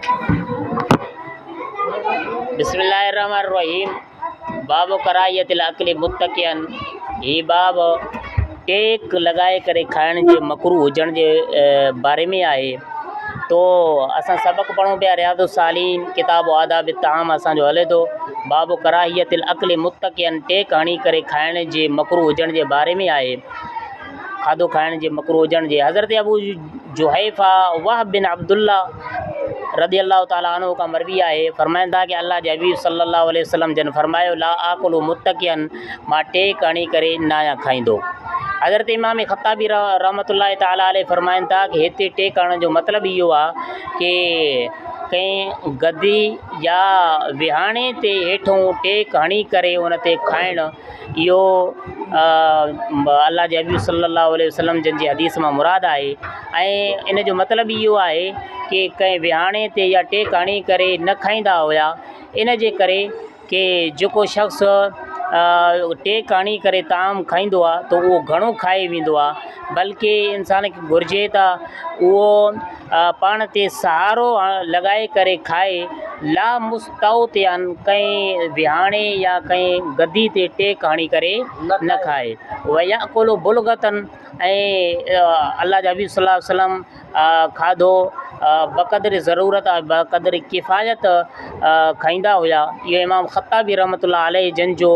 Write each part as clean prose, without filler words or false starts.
بسم الله الرحمن الرحيم باب ڪراهيت الاڪل متڪئا هي باب ٽيڪ لڳائي ڪري کائڻ جي مڪروه هجڻ جي باري ۾ آهي تو اسان سبق پڙهون پيا رياض الصالحين ڪتاب آداب الطعام اسان جو هلي ٿو باب ڪراهيت الاڪل متڪئا ٽيڪ هڻي ڪري کائڻ جي مڪروه هجڻ جي باري ۾ آهي کاڌو کائڻ جي مڪروه هجڻ جي حضرت ابو جحيفه وهب بن عبدالله رضي الله تعالٰي عنه کان مروي آهي فرمائن ٿا ڪه الله جي حبيب صلي الله عليه وسلم جن فرمايو لا آڪل متڪئا مان ٽيڪ هڻي ڪري ناهيان کائيندو. حضرت امام خطابي رحمة الله تعالٰي عليه فرمائن ٿا ڪه هتي ٽيڪ هڻڻ جو مطلب اهو آهي ڪه ڪنهن گدي يا وهاڻي تي هيٺون ٽيڪ هڻي ڪري ان تي کائڻ اهو الله جي حبيب صلي الله عليه وسلم جن جي حديث مان مراد آهي ۽ ان جو مطلب اهو آهي ڪه ڪنهن وهاڻي تي يا ٽيڪ هڻي ڪري نه کائيندا هيا ان جي ڪري ڪه جيڪو شخص ٽيڪ هڻي ڪري طعام کائيندو آهي ته اهو گهڻو کائي ويندو آهي بلڪه انسان کي گهرجي ته اهو پاڻ تي سهارو لڳائي ڪري کائي لا مستوطئا ڪنهن وهاڻي يا ڪنهن گدي تي ٽيڪ هڻي ڪري نه کائي وياڪل بلغة ۽ الله جا حبيب صلي الله عليه وسلم کاڌو بقدر ضرورت ۽ بقدر ڪفايت کائيندا هيا. اهو امام خطابي رحمة الله عليه جن جو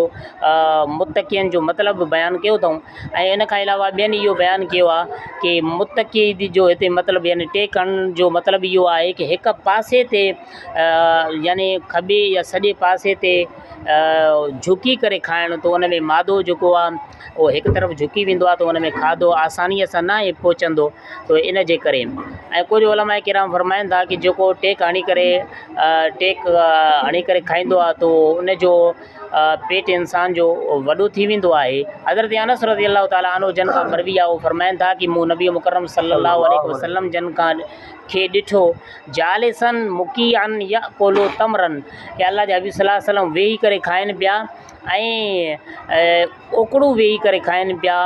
متڪئين جو مطلب بيان ڪيو اٿئون ۽ ان کان علاوه ٻين اهو بيان ڪيو آهي ڪي متڪئي جو هتي مطلب يعني ٽيڪ هڻڻ جو مطلب اهو آهي ڪي هڪ پاسي تي يعني کٻي يا سڄي پاسي تي جهڪي ڪري کائڻ ته ان ۾ مادو جيڪو آهي اهو هڪ طرف جهڪي ويندو آهي ته ان ۾ کاڌو آسانيء سان ناهي پهچندو ته ان جي ڪري ۽ ڪجهه علماء ڪرام فرمائن ٿا ڪه جيڪو ٽيڪ هڻي ڪري ٽيڪ هڻي ڪري کائيندو آهي ته ان جو پيٽ انسان جو وڏو ٿي ويندو آهي. حضرت انس رضي الله تعالٰي عنه جن کان مروي آهي اهو فرمائن ٿا ڪه مون نبي مڪرم صلي الله عليه وسلم جن کان کي ڏٺو جالسا مڪيعا ياڪل تمرا ڪه الله جا حبيب صلي الله عليه وسلم ويهي ڪري کائن پيا ۽ اوڪڙو ويهي ڪري کائن پيا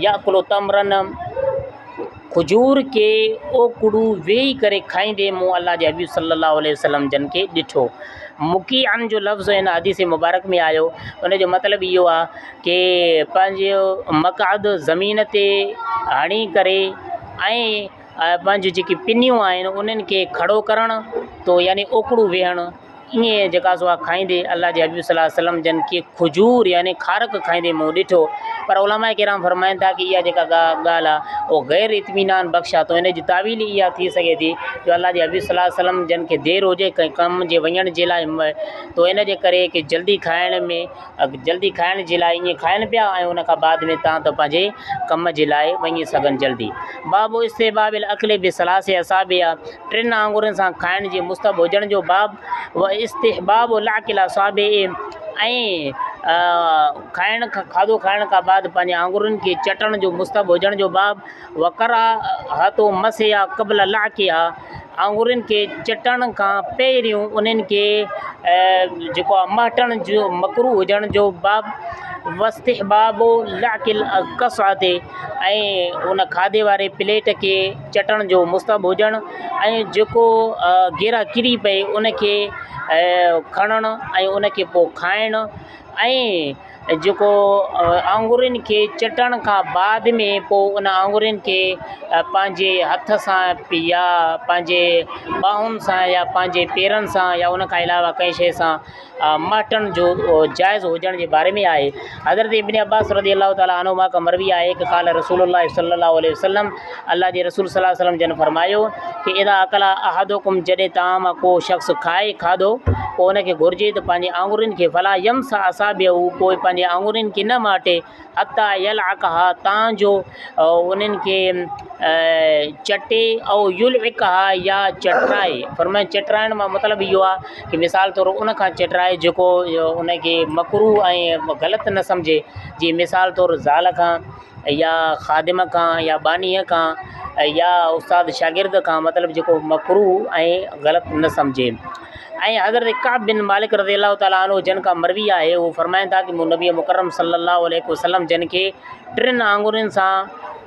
ياڪل تمرا کجور کي اوڪڙو ويهي ڪري کائيندي مون الله جي حبيب صلي الله عليه وسلم جن کي ڏٺو. مڪيعا جو لفظ هن حديث مبارڪ ۾ آيو ان جو مطلب اهو آهي ڪي پنهنجو مقعد زمين تي هڻي ڪري ۽ پنهنجون جيڪي پنيون آهن انهن کي کڙو ڪرڻ تو يعني اوڪڙو ويهڻ ائين جيڪا سو آ کائيندي الله جي حبيب صلي الله عليه وسلم جن کي کجور يعني کارڪ کائيندي مون ڏٺو پر علماء ڪرام فرمائن ٿا ڪي اها جيڪا ڳالهه آ اهو غير اطمينان بخش آ ته ان جي تاويل اها ٿي سگهي ٿي جو الله جي حبيب صلي الله عليه وسلم جن کي دير هجي ڪنهن ڪم جي وڃڻ جي لاء تو ان جي ڪري ڪي جلدي کائڻ ۾ جلدي کائڻ جي لاء ائين کائن پيا ۽ ان کان بعد ۾ تان ته پنهنجي ڪم جي لاء وڃي سگهن جلدي باب استحباب الاڪل بثلاث اصابع ٽن آڱرين سان کائڻ جي مستحب هجڻ جو باب و استحباب لعق الاصابع ۽ کائڻ کاڌو کائڻ کان بعد پنهنجي آڱرين کي چٽڻ جو مستحب هجڻ جو باب و ڪراهت مسحها قبل لعقها آڱرين کي چٽڻ کان پهريون انهن کي جيڪو آهي مهٽڻ جو مڪروه هجڻ جو باب واستحباب لعق القصعة ۽ ان کاڌي واري پليٽ کي چٽڻ جو مستحب هجڻ ۽ جيڪو گيرا ڪري پئي ان کي کڻڻ ۽ ان کي پوءِ کائڻ ۽ جيڪو آڱرين کي چٽڻ کان بعد ۾ پوءِ ان آڱرين کي پنهنجي هٿ سان يا پنهنجي ٻانهن سان يا پنهنجي پيرن سان يا ان کان علاوه ڪنهن شيءِ سان مهٽڻ جو جائز هجڻ جي باري ۾ آهي. حضرت ابن عباس رضي الله تعالٰي عنهما کان مروي آهي ته قال رسول الله صلي الله عليه وسلم الله جي رسول صلي الله عليه وسلم جن فرمايو ته اذا اڪل احدڪم جڏهن توهان مان ڪو شخص کائي کاڌو پوء ان کي گهرجي ته پنهنجي آڱرين کي فلا يمسح اصابعه پوء پنهنجي آڱرين کي نه مهٽي حتيٰ يلعقها تان جو انهن کي چٽي او يلعقها يا چٽرائي فرمائي چٽرائڻ مان مطلب اهو آهي ڪه مثال طور ان کان چٽرائي جيڪو ان کي مڪروه ۽ غلط نه سمجهي جيئن مثال طور زال کان يا خادم کان يا ٻانهيء کان يا استاد شاگرد کان مطلب جيڪو مڪروه ۽ غلط نه سمجهي. ۽ حضرت ڪعب بن مالڪ رضي الله تعالٰي عنه جن کان مروي آهي هو فرمائن ٿا ته مون نبي مڪرم صلي الله عليه وسلم جن کي ٽن آڱرين سان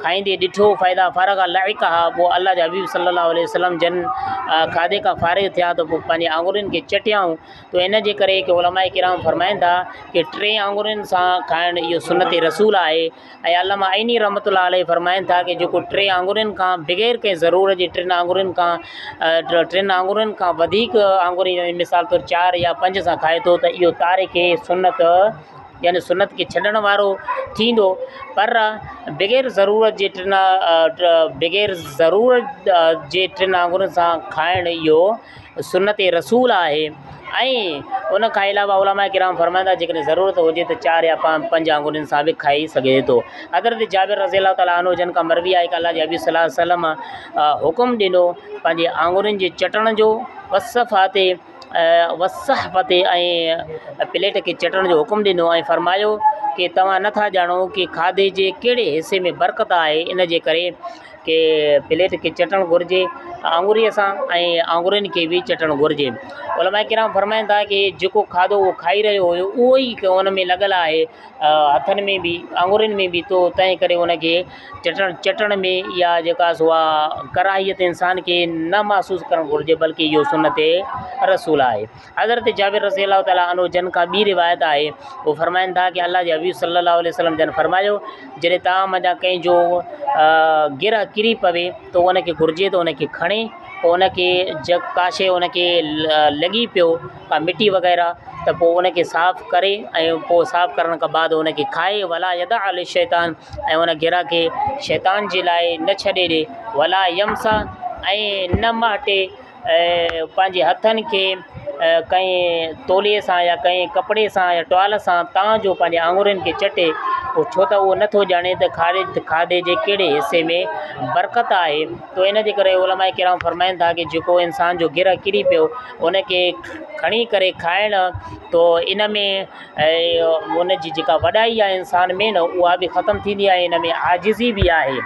کائيندي ڏٺو فاذا فرغ لعقها پوء الله جا حبيب صلي الله عليه وسلم جن کاڌي کان فارغ ٿيا ته پوء پنهنجي آڱرين کي چٽيائون ته ان جي ڪري ڪي علماء ڪرام فرمائن ٿا ڪي ٽي آڱرين سان کائڻ اهو سنت رسول آهي ۽ علامه عيني رحمة الله عليه فرمائن ٿا ڪي جيڪو ٽي آڱرين کان بغير ڪنهن ضرورت جي ٽن آڱرين کان ٽن آڱرين کان وڌيڪ آڱرين مثال طور چار يا پنج سان کائي ٿو ته اهو تارڪ سنت يعني سنت کي ڇڏڻ وارو ٿيندو پر بغير ضرورت جي ٽن بغير ضرورت جي ٽن آڱرين سان کائڻ اهو سنت رسول آهي ۽ ان کان علاوه علماء ڪرام فرمائن ٿا جيڪڏهن ضرورت هجي ته چار يا پنج آڱرين سان به کائي سگهجي ٿو. حضرت جابر رضي الله تعالٰي عنه جن کان مروي آهي ته الله جي حبيب صلي الله عليه وسلم حڪم ڏنو پنهنجي آڱرين جي چٽڻ جو والصفحة والصحفة ۽ پليٽ کي چٽڻ جو حڪم ڏنو ۽ فرمايو ڪي توهان نٿا ڄاڻو ڪي کاڌي جي ڪهڙي حصي ۾ برڪت آهي ان جي ڪري ڪي پليٽ کي چٽڻ گهرجي آڱريء سان ۽ آڱرين کي به چٽڻ گهرجي. علماء ڪرام فرمائن ٿا ڪي جيڪو کاڌو اهو کائي رهيو هيو اهو ئي ان ۾ لڳل آهي هٿن ۾ به آڱرين ۾ به تو تنهن ڪري ان کي چٽڻ چٽڻ ۾ اها جيڪا سو آ ڪراهيت انسان کي نه محسوس ڪرڻ گهرجي بلڪه اهو سنت رسول آهي. حضرت جابر رضي الله تعالٰي عنه جن کان ٻي روايت آهي هو فرمائن ٿا ڪي الله جي حبيب صلي الله عليه وسلم جن فرمايو جڏهن توهان منجهان ڪنهن جو گرهه ڪري پوي ته ان کي گهرجي ته ان کي کڻي پوء ان کي ڪا شيء ان کي لڳي پيو ڪا مٽي وغيره ته پوء ان کي صاف ڪري ۽ پوء صاف ڪرڻ کان بعد ان کي کائي ولا يدع للشيطان ۽ ان گرهه کي شيطان جي لاء نه ڇڏي ڏي ولا يمسح ۽ نه مهٽي ۽ پنهنجي هٿن کي ڪنهن توليي سان يا ڪنهن ڪپڙي سان يا ٽوال سان تان جو پنهنجي آڱرين کي چٽي پوء ڇو ته اهو نٿو ڄاڻي ته کاري کاڌي جي ڪهڙي حصي ۾ برڪت آهي ته ان جي ڪري علماء ڪرام فرمائن ٿا ڪه جيڪو انسان جو گرهه ڪري پيو ان کي کڻي ڪري کائڻ تو ان ۾ ۽ ان جي جيڪا وڏائي آهي انسان ۾ نه اها به ختم ٿيندي آهي ان ۾ عاجزي به آهي.